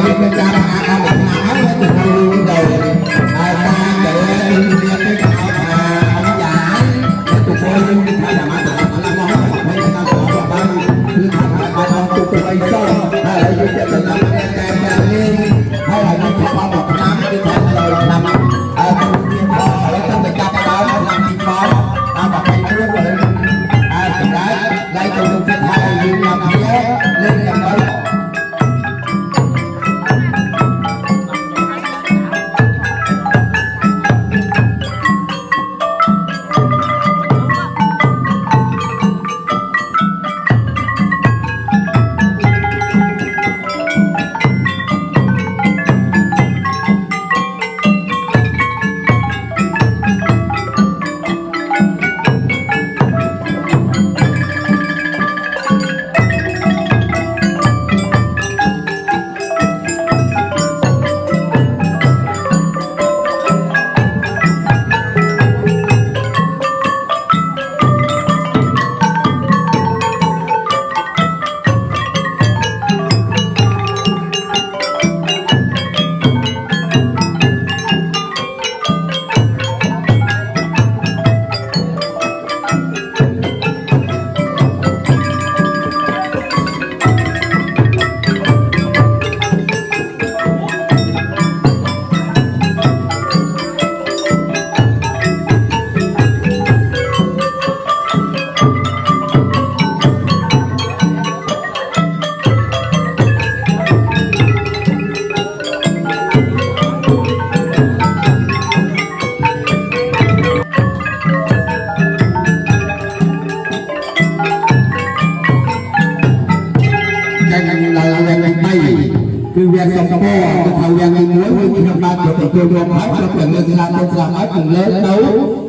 យើងមានការបង្អាក់អស់មួយឆ្នាំហើយទៅទៅទៅហើយតាមដែលយើងមានទៅគេថាអង្គយ៉ាទៅទៅយើងមានថាមកទៅមកមកមកទៅតាមបានគឺថាបានអស់ទុកទៅអីសោះហើយយើងចិត្តទៅតាមតែតែនេះហើយហើយខ្ញុំថាមកឆ្នាំគឺថាដល់ឆ្នាំអើទៅមានអស់ហើយទៅចាប់ដល់ឆ្នាំទី10ដល់24ទៅអើសម្រាប់ឡៃទៅលោកថាយើងញ៉ាំគ្នាលេងដើម្បី ចឹងដល់វគ្គទី3គឺវគ្គសំពរគឺថាវគ្គទី1គឺខ្ញុំបានទៅទទួលយកហើយទៅទាំងលើកស្លាប់ទៅស្លាប់ហើយនឹងលើកទៅ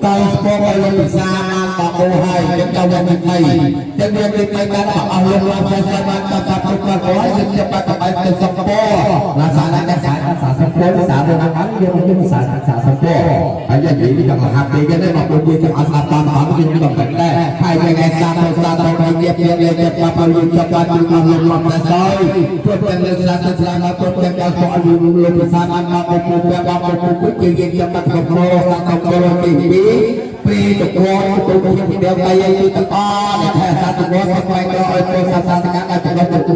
តស្ពរឲ្យលោកពិសាបានបបោហើយចឹងដល់វគ្គទី3ចឹងវគ្គទី3បានអស់លោកបានផ្សេងបានតបគ្រប់គាត់ហើយចឹងចាប់បាត់ទៅទៅសំពរឡាសាឡាសាសាសំពរសាទៅហ្នឹងយើងយើងសាសាសំពរហើយនិយាយនេះចង់ហាប់ពេកទេមកពួកយើងចង់អត់ស្ដាប់តាមតាមយើងមិនដឹងដែរហើយថ្ងៃសាទៅសាទៅទៅជាជាជាបាប់យើងចាប់បានគឺអស់លោកមកតែសយព្រោះទាំងលើស្លាប់ទៅស្លាប់មកព្រោះទាំងដល់ស្អល់លោកប្រសាបានមកពុពុបាពុពុគឺយើងចាប់បាត់កំរសាកំរទី2ពីតកទៅខ្ញុំពីដើមបីគឺទាំងអស់ដែលថាសាតកសុខបែកឲ្យពលសាសនាដល់ចំណុចតក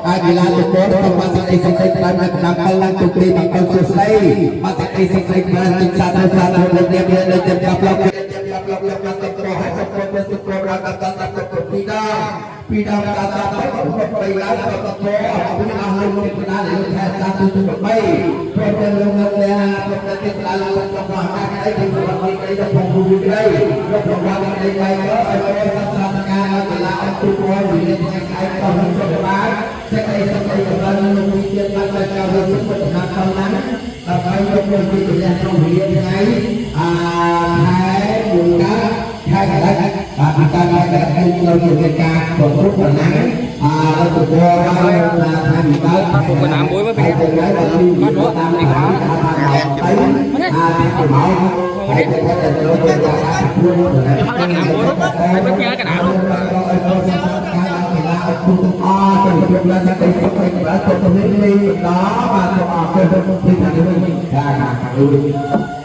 ហើយកីឡាតកសូមបានសេចក្តីសុខសេចក្តីនៅក្នុងពលឡើងទុគ្រីបង្គលសួស្តីបានសេចក្តីសុខសេចក្តីបានសាធុសាធុលោកនាងលើទាំងចាប់លោកចាប់លោកលោកបានទៅក្រហើយសូមពលសុខដល់ដល់ដល់ទៅពីដល់ពីដល់ដល់ដល់ទៅបីឡើងទៅតកពីអស់លោកលោកណាលោកថាសាធុទុបីព្រោះតែលោកលោកអ្នកព្រោះតែទីដល់លោកលោកណាក្តីទីលោកក្តីដល់ផងគូក្តីលោកប្រវត្តិក្តីបែកឲ្យពលសាសនាឲ្យកីឡាអត់ទូពលវិនិច្ឆ័យឯកោសុខបានសេចក្តីសុខក្តីចម្រើនលោកវិជាបានដល់ការវិសុទ្ធចំណាប់ផងណាដើម្បីយកមកទីជំនះក្នុងវិលាថ្ងៃអាខែមុនកាខែកក្កដាបាទការខែកក្កដានៅជាការប្រព្រឹត្តប៉ុណ្ណាអាលោកពរហើយថាថាវិបាល កណាមួយមើលពី បាត់មកតាមនេះអាទីមកហើយតែតែលោកទៅថាពួន កណាមួយហើយមិនញ៉ាកណានោះ គុណអរទៅជម្រាបទៅទៅទៅទៅទៅនេះដល់បាទសូមអរគុណពីខាងនេះខាងខាងនេះ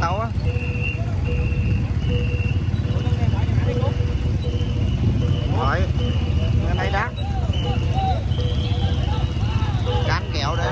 tàu á. Rồi, cái này đá. Cán kẹo đấy.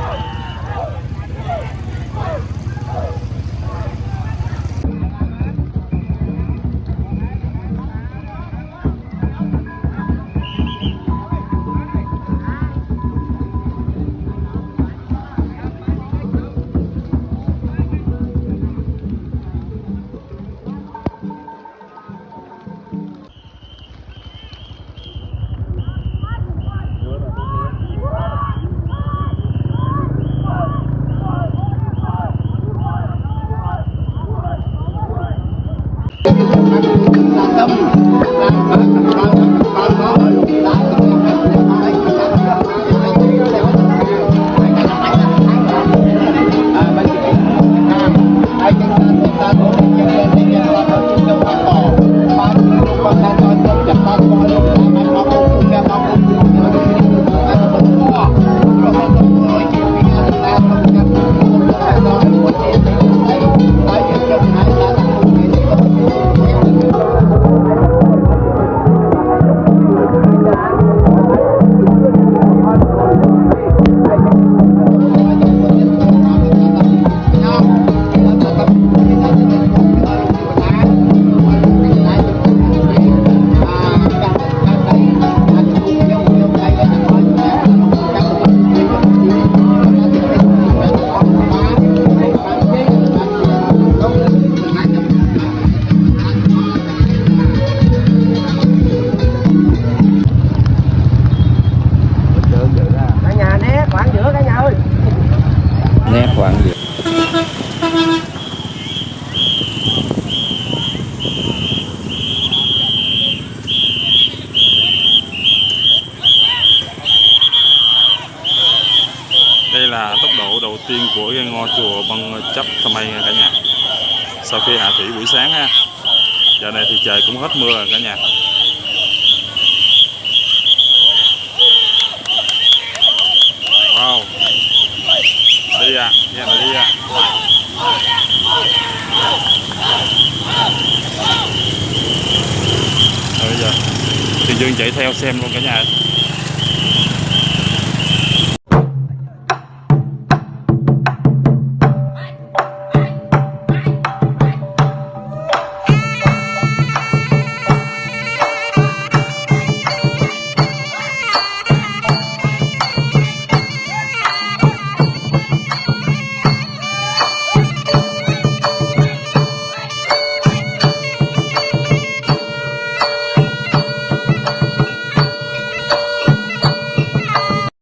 Cả nhà né khoảng giữa cả nhà ơi. Né khoảng giữa. Đây là tốc độ đầu tiên của cái ngôi chùa Băng Chấp Thmey nha cả nhà. Sau khi hạ thủy buổi sáng ha. Giờ này thì trời cũng hết mưa rồi cả nhà. Wow. Đi à, nghe là đi à. Rồi bây giờ thì Dương chạy theo xem luôn cả nhà.